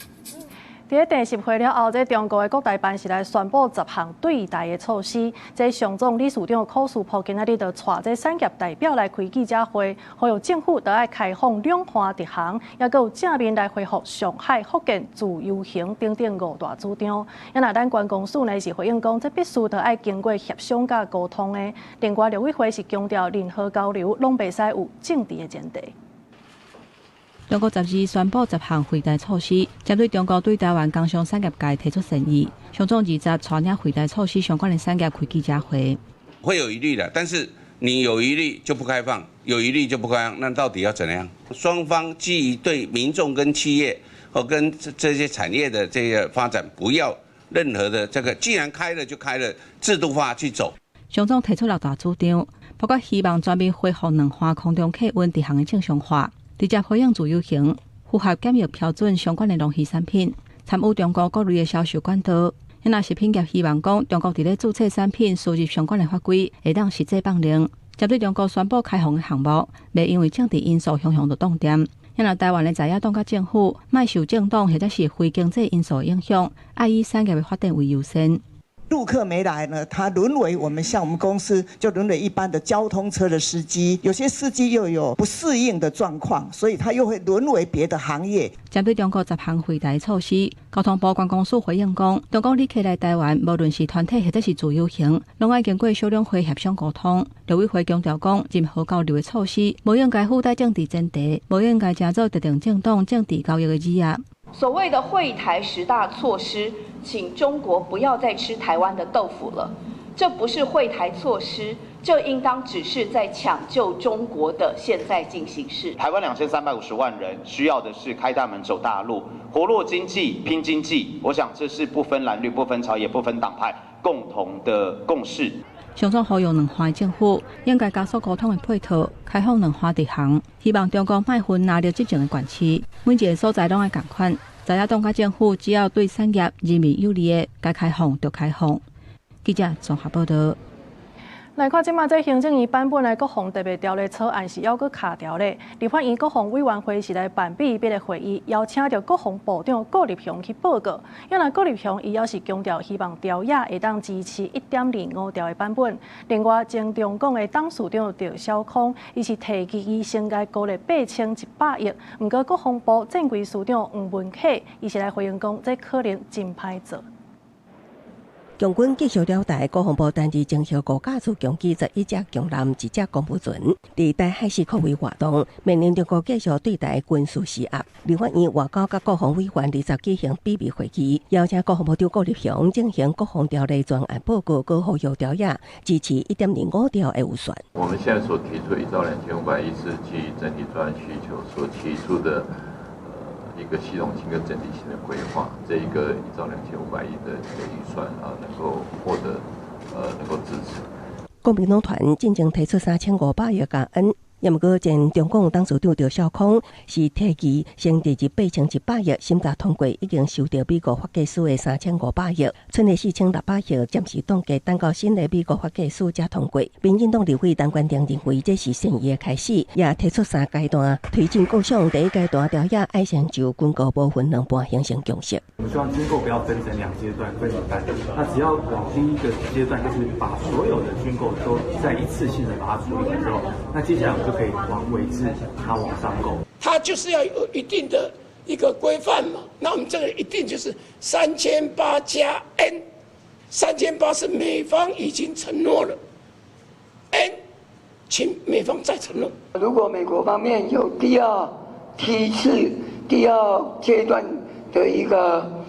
佇咧第十會了後，這中國的國台辦是來宣布10項對台的措施。這常總理事長柯師傅今仔日就帶這產業代表來開記者會，呼籲政府著愛開放兩岸直航，猶閣有正面來恢復上海、福建自由行等等五大主張。啊若咱觀光署呢是回應講，這必須著愛經過協商佮溝通的。另外，陸委會是強調，任何交流攏袂使有政治的前提。中國12宣布10項惠台措施，針對中國對台灣工商產業界提出善意。常總20帶領惠台措施相關的產業開記者會。會有疑慮的，但是你有疑慮就不開放，有疑慮就不開放，那到底要怎樣？雙方基於對民眾跟企業和跟這些產業的這個發展，不要任何的這個，既然開了就開了，制度化去走。常總提出六大主張，包括希望全面恢復兩岸空中客運直航的正常化。直接回應自由行，符合檢疫標準相關的農漁產品，參與中國國內的銷售管道。若食品業希望講，中國佇咧註冊產品輸入相關的法規，會當實際放寬。針對中國宣布開放的項目，袂因為政治因素雄雄就擋斷。若台灣的在野黨佮政府，莫受政黨或者是非經濟因素影響，愛以產業的發展為優先。陸客沒來呢，他淪為我們像我們公司就淪為一般的交通車的司機，有些司機又有不適應的狀況，所以他又會淪為別的行業。針對中國10項惠台措施，交通部觀光署回應講，中國旅客來台灣，無論是團體或者是自由行，攏愛經過小兩會協商溝通。陸委會強調講，任何交流的措施，無應該附帶政治前提，無應該成做特定政黨政治交易的餌仔。所謂的惠台十大措施，請中國不要再吃台灣的豆腐了。這不是惠台措施，這應當只是在搶救中國的現在進行式。台灣2350萬人需要的是開大門走大路，活絡經濟、拼經濟。我想這是不分藍綠、不分朝野、不分黨派共同的共識。上總呼籲兩岸政府應該加速溝通的配套，開放兩岸直航，希望中國莫分藍綠執政的縣市，每一个所在攏愛仝款。在野黨佮政府只要對產業、人民有利的，該開放就開放。記者綜合報道。來看這馬這行政院版本的國防特別條例草案是猶閣卡條咧。立法院國防委員會是來辦秘密的會議，邀請著國防部長顧立雄去報告。因為顧立雄伊猶是強調，希望朝野會當支持1.25兆的版本。另外，前中廣的董事長趙小康，伊是提議先共高立8100億。毋過國防部戰規司長黃文啟，伊是來回應講，這可能真歹做。共軍繼續撩台，國防部單日徵召五架次強擊11隻強艦、一隻公務船，佇台海四區域活動，面臨中國繼續對台軍事施壓。立法院外交佮國防委員20舉行秘密會議，邀請國防部長顧立雄進行國防條例專案報告，閣呼籲朝野支持1.25兆的預算。我們現在所提出1兆2500億，是基於整體專案需求所提出的。一個系統性跟整體性的規劃，這一個1兆2500億的這個預算啊，能夠獲得能夠支持。國民黨團進前提出3500億加 N，也毋過前中廣董事長趙小康是提議先注入8100億，審查通過已經收到美國發計司的3500億，賰的4600億暫時凍結，等到新的美國發計司才通過。民進黨立委陳觀定認為這是善意的開始，也提出三階段推進構想。第一階段朝野愛先就軍購部分兩半形成共識。我們希望軍購不要分成兩階段，分一半。那只要往第一個階段，就是把所有的軍購都在一次性的把它處理完之後，那接下來我們就可以往尾置，它往上購。它就是要有一定的一個規範嘛。那我們這個一定就是3800加 N，3800是美方已經承諾了，N，請美方再承諾。如果美國方面有第二梯次、第二階段的一個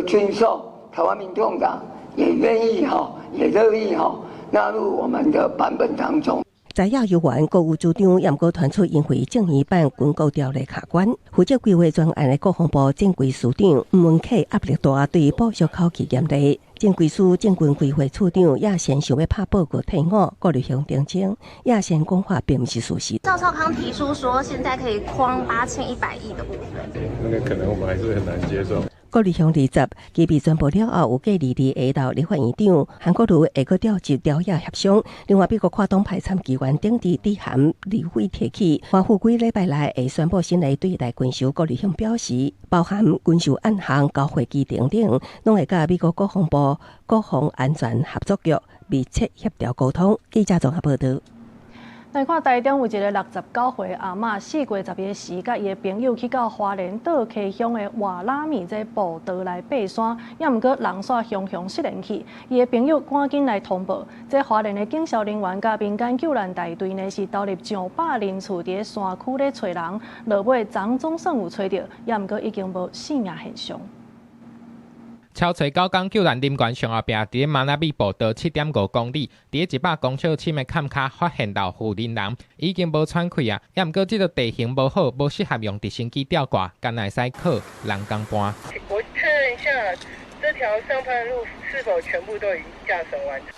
軍售，台灣民眾黨也願意哈，也樂意哈納入我們的版本當中。在野議員閣有主張，也毋過傳出因為政院版軍購條例卡關，負責規劃專案的國防部戰規司長吳文啟壓力大，對部屬口氣嚴厲。戰規司政軍規劃處長也先想欲拍報告退伍，顧立雄澄清，葉先講話並毋是事實。趙少康提出說，現在可以框8100億的部分，那個可能我們還是很難接受。顧立雄20機密宣布了後，有計22下晝立法院長韓國瑜會閣召集朝野協商。另外，美國跨黨派參議員頂致致函立委提起，華府幾禮拜內會宣布新的對台軍售。顧立雄表示，包含軍售案項、交貨期等等，攏會佮美國國防部國防安全合作局密切協調溝通。記者綜合報道。來看台中有一个69歲阿嬤，4月11時，佮伊的朋友去到花蓮倒溪鄉的活拉米這步道來爬山，也毋過人煞雄雄失聯去，伊的朋友趕緊來通報，這花蓮的警消人員佮民間救難大隊呢是投入上百人次佇山區咧揣人，落尾總總算有揣著，也毋過已經無性命現象。超揣9工救難人員上後壁，佇咧馬那米步道7.5公里，佇咧100公尺深的坎跤發現老婦人人已經無喘氣啊！也毋過這个地形無好，無適合用直升機吊掛，干焦會使靠人工搬。我確認一下，這條上攀路是否全部都已經架繩完成？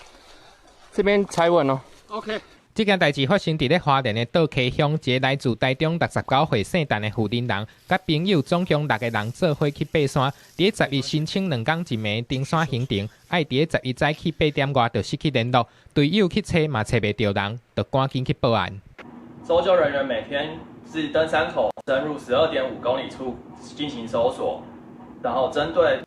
這邊踩穩哦。 OK。這件代誌發生佇咧花蓮的倒溪鄉，一个來自台中69歲姓陳的婦人人，佮朋友總共六个人做伙去爬山。佇咧11申請2工一暝登山行程，愛佇咧11早起8點外就失去聯絡，隊友去揣嘛揣袂著人，就趕緊去報案。搜救人員每天自登山口深入12.5公里處進行搜索，然後針對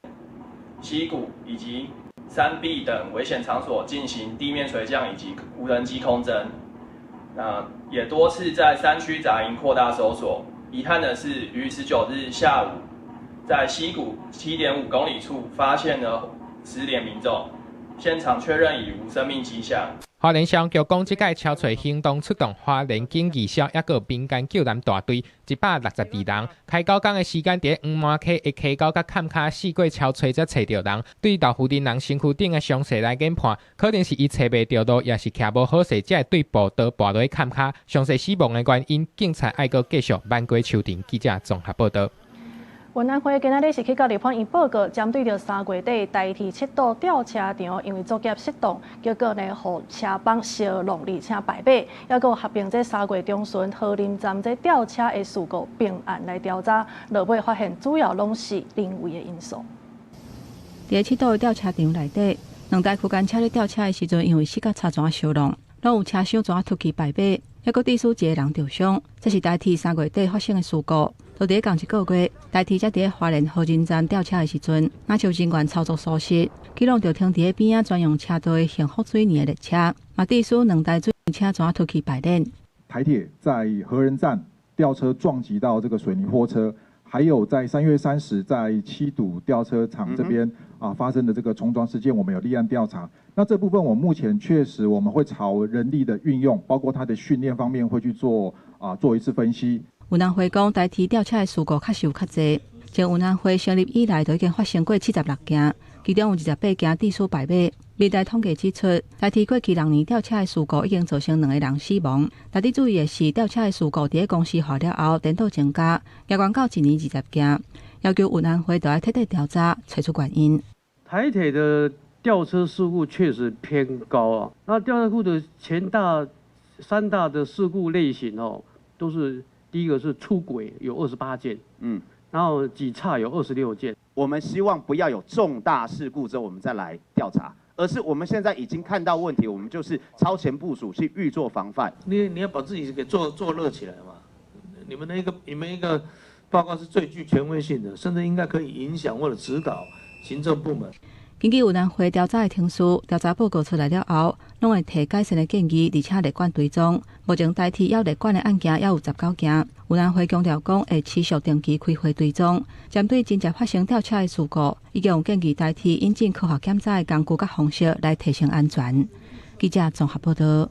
溪谷以及山壁等危險場所進行地面垂降以及無人機空偵。那也多次在山區紮營擴大搜索。遺憾的是，於19日下午，在溪谷7.5公里處發現了失聯民眾，現場確認已無生命跡象。花蓮消防局講，這擺搜揣行動出動花蓮警義消，抑閣民間救難大隊162人。開九工的時間佇黃麻溪的溪溝佮崁跤四過搜揣才揣著人。對豆腐林人身軀頂的傷勢來研判，可能是伊揣袂著路，抑是徛無好勢，才會對步道跋落去崁跤。詳細死亡的原因，警察愛閣繼續挽過抽查。記者綜合報導。運安會今仔日是去到立法院報告，針對著3月底台鐵七堵吊車場，因為作業失當，結果呢，予車幫燒挏，而且敗馬，抑閣合併這3月中旬和林站這吊車的事故並案來調查，落尾發現主要攏是人為的因素。佇七堵的吊車場內底，兩台區間車咧吊車的時陣，因為死角插樁燒挏，攏有車廂樁脫去敗馬，抑閣致使一個人著傷。這是台鐵3月底發生的事故。就佇仝一個月，台鐵才佇花蓮和仁站吊車的時陣，若像人員操作疏失，去挏著停佇咧邊仔專用車道的幸福水泥的列車，嘛致使兩台水泥車樁脫去敗鏈。台鐵在和仁站吊車撞擊到這個水泥貨車，還有在3月30在七堵吊車廠這邊發生的這個衝撞事件，我們有立案調查。那這部分我目前確實我們會朝人力的運用，包括它的訓練方面會去做一次分析。運安會講，台鐵吊車的事故確實有較濟。從運安會成立以來，就已經發生過76件，其中有28件致使敗馬。明代統計指出，台鐵過去6年吊車的事故已經造成2個人死亡。值得注意的是，吊車的事故佇咧公司化了後，顛倒增加，抑懸到一年20件。要求運安會著愛徹底調查，揣出原因。台鐵的吊車事故確實偏高啊。那吊車庫的前大三大的事故類型哦，都是。第一個是出軌有28件，然後擠岔有26件。我們希望不要有重大事故之後我們再來調查，而是我們現在已經看到問題，我們就是超前部署去預做防範。你要把自己給做熱起來嘛？你們一個報告是最具權威性的，甚至應該可以影響或者指導行政部門。根據運安會調查的程序，調查報告出來了後，攏會提改善的建議，而且列管追蹤。目前台鐵猶列管的案件猶有19件。運安會強調講，會持續定期開會追蹤，針對真正發生吊車的事故，已經有建議台鐵引進科學檢查的工具佮方式來提升安全。記者綜合報導。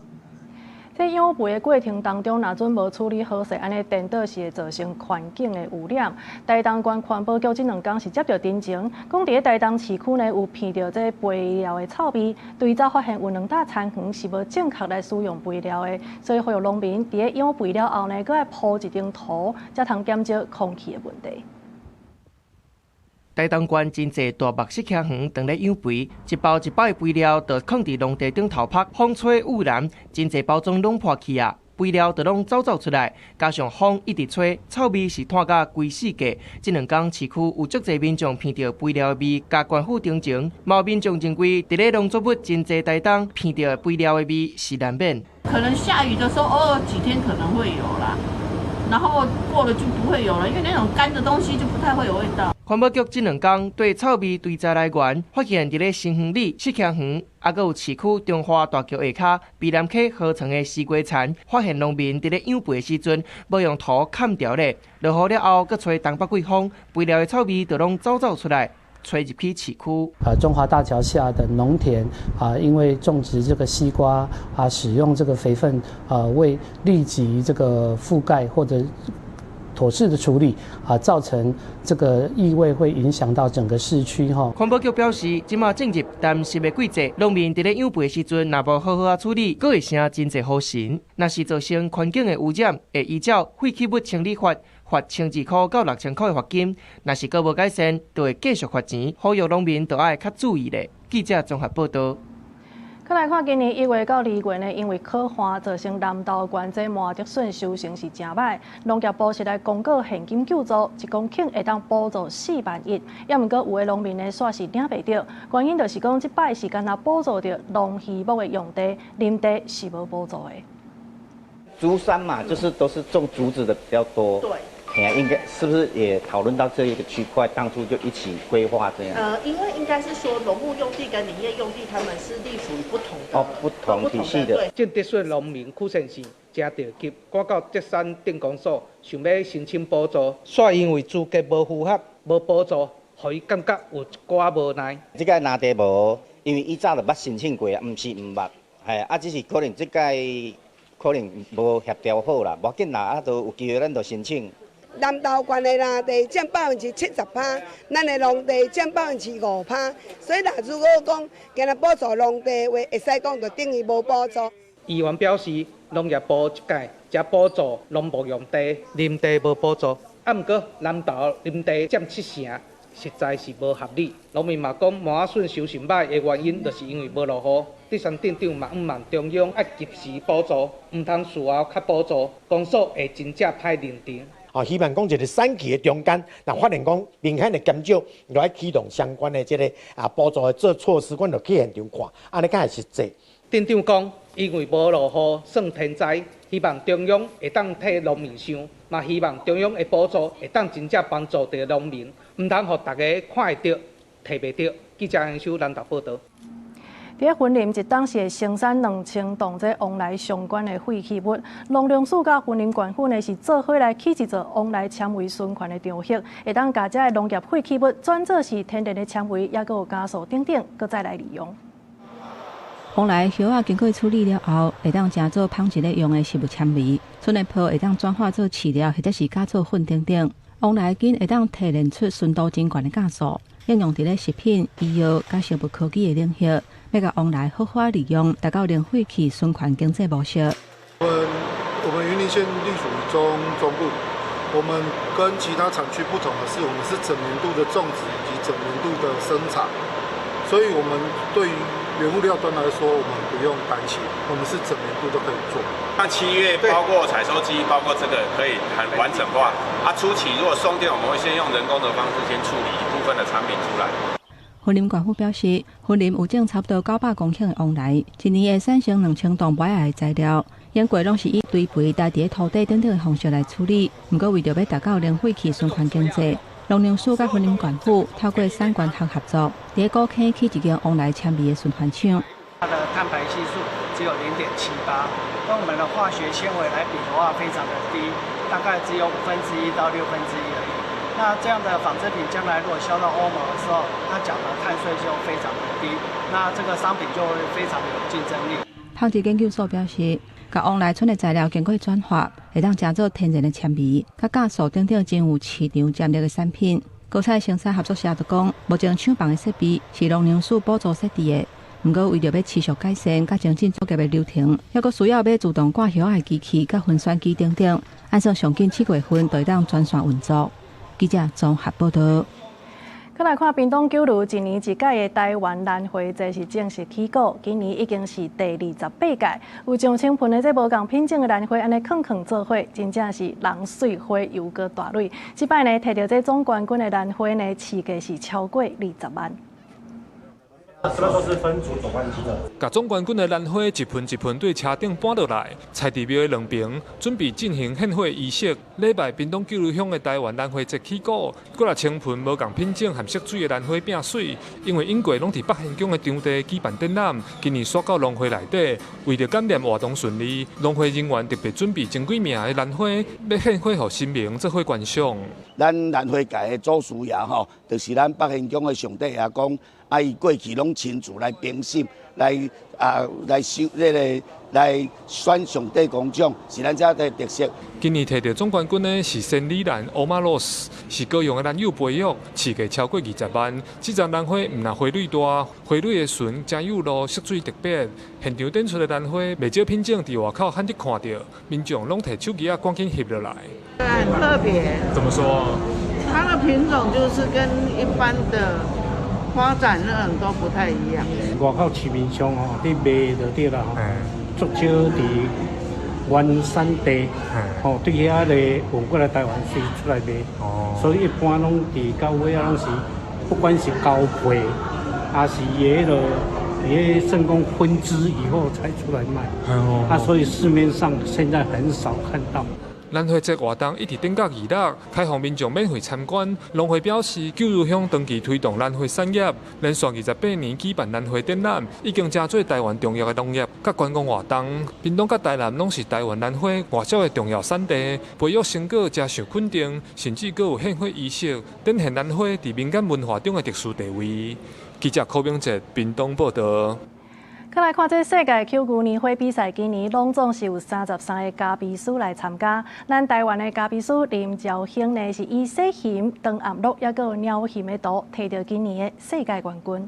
這養肥的過程當中，若準無處理好勢，按呢顛倒是會造成環境的污染。台東縣環保局這兩工是接著陳情，講佇咧台東市區呢有聞著這肥料的臭味，追查發現有2搭田園是無正確來使用肥料的，所以呼籲農民佇咧養肥了後呢，閣愛鋪一層土，才通減少空氣的問題。台東縣真濟大木釋迦園，當咧養肥，一包一包的肥料就囥佇農地頂頭曝，風吹雨淋，真濟包裝攏破去啊，肥料就攏走走出來，加上風一直吹，臭味是湠甲規四界。這兩工市區有足濟民眾聞著肥料的味，共縣府陳情，嘛有民眾認為，佇咧農作物真濟台東聞著肥料的味是難免。可能下雨的時候，偶爾幾天可能會有啦。然後過了就不會有了，因為那種乾的東西就不太會有味道。環保局這兩工對臭味追查來源，發現佇咧新園里、釋迦園，抑閣有市區中華大橋下跤、美南溪河床的西瓜田，發現農民佇咧養肥的時陣，無用土崁牢咧，落雨了後，閣吹東北季風，肥料的臭味就攏走走出來，吹入去市區。中華大橋下的農田啊，因為種植這個西瓜啊，使用這個肥分啊，未立即這個覆蓋或者妥適的處理啊，造成這個異味會影響到整個市區。哈，環保局表示，這馬進入乾濕的季節，農民佇咧養肥的時陣，若無好好仔處理，閣會成真濟雨神。若是造成環境的污染，會依照廢棄物清理法罰1200箍到6000箍的罰金。若是閣無改善，就會繼續罰錢。呼籲農民就愛較注意咧。記者綜合報導。閣來看，今年1月到2月呢，因為洘旱造成南投縣這麻竹筍收成是誠䆀。農業部是來公告現金救助，1公頃會當補助4萬1。抑毋過有的農民呢，煞是領袂著，原因就是講這擺是干焦補助著農漁牧的用地，林地是無補助的。竹山嘛，就是都是種竹子的比較多。對。應該是不是也討論到這一個區塊，當初就一起規劃這樣？因為應該是說農牧用地跟林業用地，他們是隸屬於不同的哦，不同體系的。種竹筍農民許先生誠著急，趕到竹山鎮公所，想欲申請補助，煞因為資格無符合，無補助，予伊感覺有一寡無奈。這個林地無，因為伊早就捌申請過啊，毋是毋捌，嘿，啊，只是可能這屆可能無協調好啦，無要緊啦，啊，都有機會咱就申請。南投縣的林地佔70%，咱的農地佔5%，所以若如果講今日補助農地的話，會使講就等於無補助。議員表示，農業部這屆才補助農牧用地、林地無補助，啊，毋過南投林地佔70%，實在是無合理。農民嘛講，麻筍收成䆀的原因，就是因為無落雨。竹山鎮長嘛向望中央愛及時補助，毋通事後較補助，公所會真正歹認定。哦，希望講一个產期的中間，若發現講明顯的減少，就愛啟動相關的這个補助的做措施，阮就去現場看，按呢較會實際。鎮長講，因為無落雨算天災，希望中央會當替農民想，嘛希望中央的補助會當真正幫助著農民，毋通予大家看會著、提袂著。記者楊修南投報導。佇咧雲林一冬是會生產2000噸這旺萊相關的廢棄物，農糧署佮雲林縣府呢是做伙來起一座旺萊纖維循環的場域，會當共這个農業廢棄物轉做是天然的纖維，抑閣有酵素等等，閣再來利用。旺萊葉仔經過處理了後，會當成做紡織咧用的植物纖維，蓴的皮會當轉化做飼料，或者是加做糞等等。旺萊根會當提煉出純度真懸的酵素，應用佇咧食品、醫藥佮生物科技的領域。欲共旺萊好好利用，達到零廢棄循環經濟模式。我們雲林縣隸屬於中中部，我們跟其他產區不同的是，我們是整年度的種植以及整年度的生產，所以我們對於原物料端來說，我們不用擔心，我們是整年度都可以做。那7月包括採收機，包括這個可以很完整化。啊，初期如果送電，我們會先用人工的方式先處理一部分的產品出來。雲林縣府表示，雲林有種差不多900公頃的旺萊，一年會產生2000噸無愛的材料，經過攏是以堆肥、堆佇土地等等的方式來處理。毋過為著欲達到零廢棄循環經濟，農糧署佮雲林縣府透過產官學合作，佇古坑起一間旺萊纖維的循環廠。它的碳排係數只有0.78，跟我們的化學纖維來比的話，非常的低，大概只有1/5到1/6而已。那這樣的紡織品將來如果銷到歐盟的時候，它繳的碳稅就非常的低，那這個商品就會非常的有競爭力。紡織研究所表示，共旺萊蓴的材料經過轉化，會當成做天然的纖維、佮酵素等等真有市場潛力的產品。果菜生產合作社就講，目前廠房的設備是農糧署補助設置的，毋過為著欲持續改善佮精進作業的流程，抑閣需要買自動割葉的機器、佮分選機等等，按算上緊7月份就會當全線運作。記者綜合報導。閣來看屏東九如一年一屆的台灣蘭花節是正式起鼓，今年已經是第28屆，有上千盆的這無仝品種的蘭花，按呢囥囥做伙，真正是人媠花又閣大蕊。這擺呢，摕著這總冠軍的蘭花呢，市價是超過20萬。這都是分組總冠軍的。共總冠軍的蘭花一盆一盆對車頂搬落來，菜地廟的兩爿準備進行獻花儀式。禮拜屏東九如鄉的台灣蘭花節起鼓，幾若千盆無仝品種含色水的蘭花變媠，因為往過攏佇北玄宮的場地舉辦展覽，今年徙到農會內底，為著感念活動順利，農會人員特別準備真幾名的蘭花，欲獻花予神明做伙觀賞。咱蘭花界的祖師爺吼，就是咱北玄宮的上帝爺公。啊！伊過去攏親自來評審，來啊來收這个來選上帝公獎，是咱遮的特色。今年摕著總冠軍的是仙女蘭歐瑪羅斯，是高雄的蘭友培育，市價超過20萬。這叢蘭花毋但花蕊大，花蕊的唇誠幼露，色水特別。現場展出的蘭花，袂少品種佇外口罕得看著，民眾攏提手機仔趕緊翕落來。很特別。怎麼說？它的品種就是跟一般的花展那種都不太一樣。外口市面上吼，佇賣就對啦吼，足少佇原產地，吼對遐个運過來台灣是出來賣，所以一般攏佇到尾仔攏是，不管是交配，抑是伊彼个，伊算講分枝以後才出來賣，啊，所以市面上現在很少看到。蘭花節活動一直頂到二六，開放民眾免費參觀。農會表示，九如鄉長期推動蘭花產業，連續28年舉辦蘭花展覽，已經成做台灣重要的農業佮觀光活動。屏東佮台南攏是台灣蘭花外銷的重要產地，培育成果誠受肯定，甚至閣有獻花儀式，展現蘭花佇民間文化中的特殊地位。記者柯明哲屏東報導。再來看這世界球牛年花比賽，今年攏總是有33個咖啡師來參加。咱台灣的咖啡師林兆興呢，是以細熊、長頷鹿抑閣有鳥熊的圖，提著今年的世界冠軍。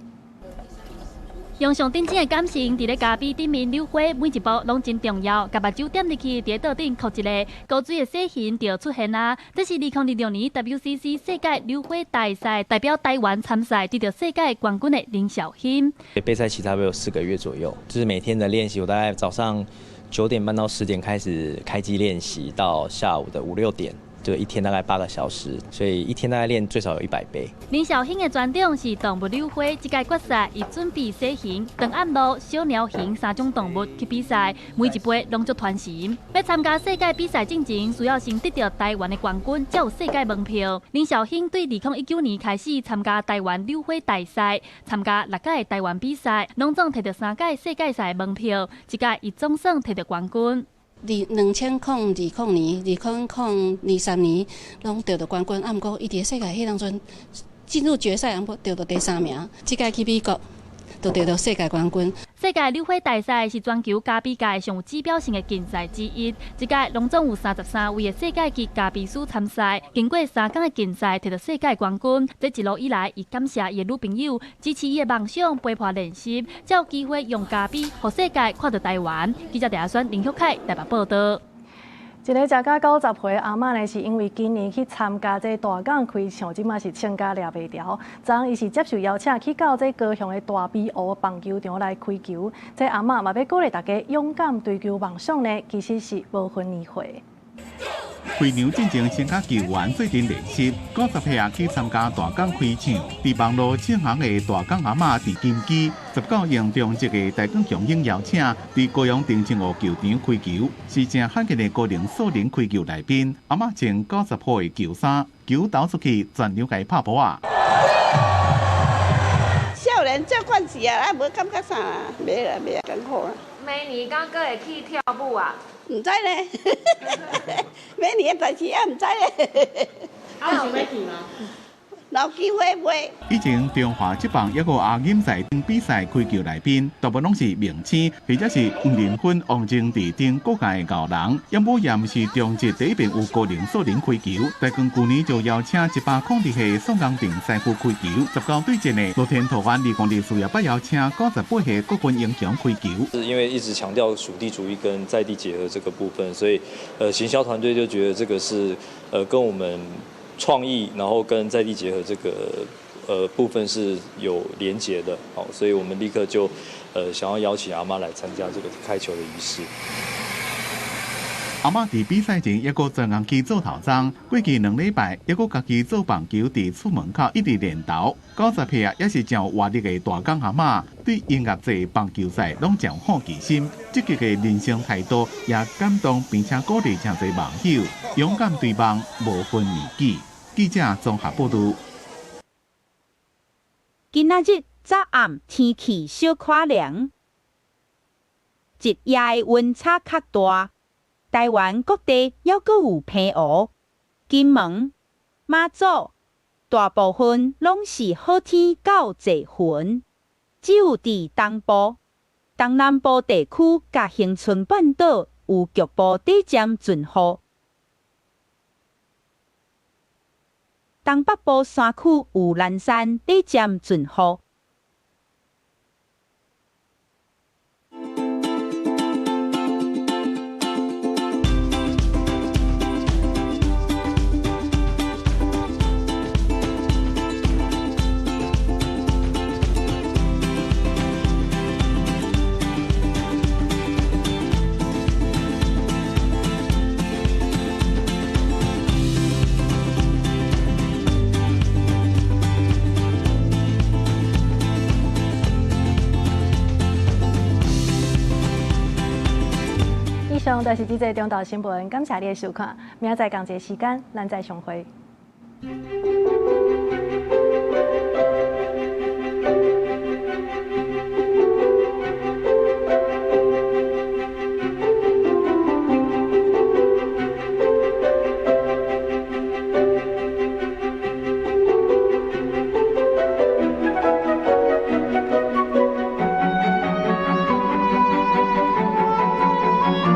用上頂真的感性，佇咧咖啡頂面扭花，每一步攏真重要。共目睭點入去，佇咧桌頂扣一个高水的細熊就出現啊！這是2026年 WCC 世界扭花大賽代表台灣參賽得著世界冠軍的林紹興。備賽期差不多有4個月左右，就是每天的練習，我大概早上9點半到10點開始開機練習，到下午的5、6點。就一天大概8個小時，所以一天大概練最少有100杯。林紹興的專長是動物扭花，這屆決賽伊準備細熊、長頷鹿、小鳥熊3種動物去比賽，每一杯攏足傳神。欲參加世界比賽進前，需要先得著台灣的冠軍，才有世界門票。林紹興對2019年開始參加台灣扭花大賽，參加6屆台灣比賽，攏總提著3屆世界賽門票，這屆伊總算提著冠軍。2020年、2023年，攏得著冠軍，啊，毋過伊佇世界彼當陣進入決賽，毋過得著第3名。這屆去美國，就得著世界冠軍。世界扭花大賽是全球咖啡界上有指標性的競賽之一。這屆攏總有33位的世界級咖啡師參賽，經過3工的競賽，提著世界冠軍。這一路以來，伊感謝伊的女朋友支持伊的夢想，陪伴練習，才有機會用咖啡，予世界看著台灣。記者鄭阿選、林旭凱台北報導。一个食甲90歲阿嬤呢，是因為今年去參加這大港開唱，這馬是穿甲掠袂牢。昨昏伊是接受邀請去到這高雄的大埤湖棒球場來開球。這阿嬤嘛欲鼓勵大家勇敢追求夢想呢，其實是無分年歲。開場進前先佮球員做陣練習，90歲啊去參加大港開唱，佇網路唱紅的大港阿嬤鄭金基，19應中這个台鋼雄鷹邀請，佇高雄澄清湖球場開球，是誠罕見的高齡素人開球來賓。阿嬤穿90號的球衫，球投出去，全場共伊拍噗仔。少年做慣勢啊，啊無感覺啥，袂啦袂艱苦啦。明年敢閣會去跳舞啊？毋知咧，明年的代誌也毋知咧。啊，有想欲去嗎？有機會袂。以前中華職棒抑閣亞錦賽等比賽開球來賓，大部分攏是明星，或者是黃仁勳、王貞治等國界的熬人。也無也毋是中職第一遍有高齡素人開球，大光舊年就邀請102歲宋江定師傅開球，19對戰的樂天桃園2024也捌邀請98歲國軍英雄開球。是因為一直強調屬地主義跟在地結合這個部分，所以行銷團隊就覺得這個是跟我們創意，然後跟在地結合這個部分是有連結的，好，所以我們立刻就想要邀請阿媽來參加這個開球的儀式。阿媽佇比賽前抑閣專工去做頭鬃，過去2禮拜抑閣家己做棒球，佇厝門口一直練投。90歲啊，也是誠有活力的大港阿媽，對音樂節、棒球賽攏誠有好奇心，積極的人生態度也感動並且鼓勵誠濟網友，勇敢追夢，無分年紀。記者綜合報導。今仔日早暗天氣小可涼，日夜的溫差較大。台灣各地猶閣有澎湖、金門、馬祖，大部分攏是好天到濟雲，只有佇東部、東南部地區佮恆春半島有局部短暫陣雨。東北部山區有南山短暫陣雨。以上就是這節中昼新聞，感謝你的收看，明仔載仝一个時間，咱再相會。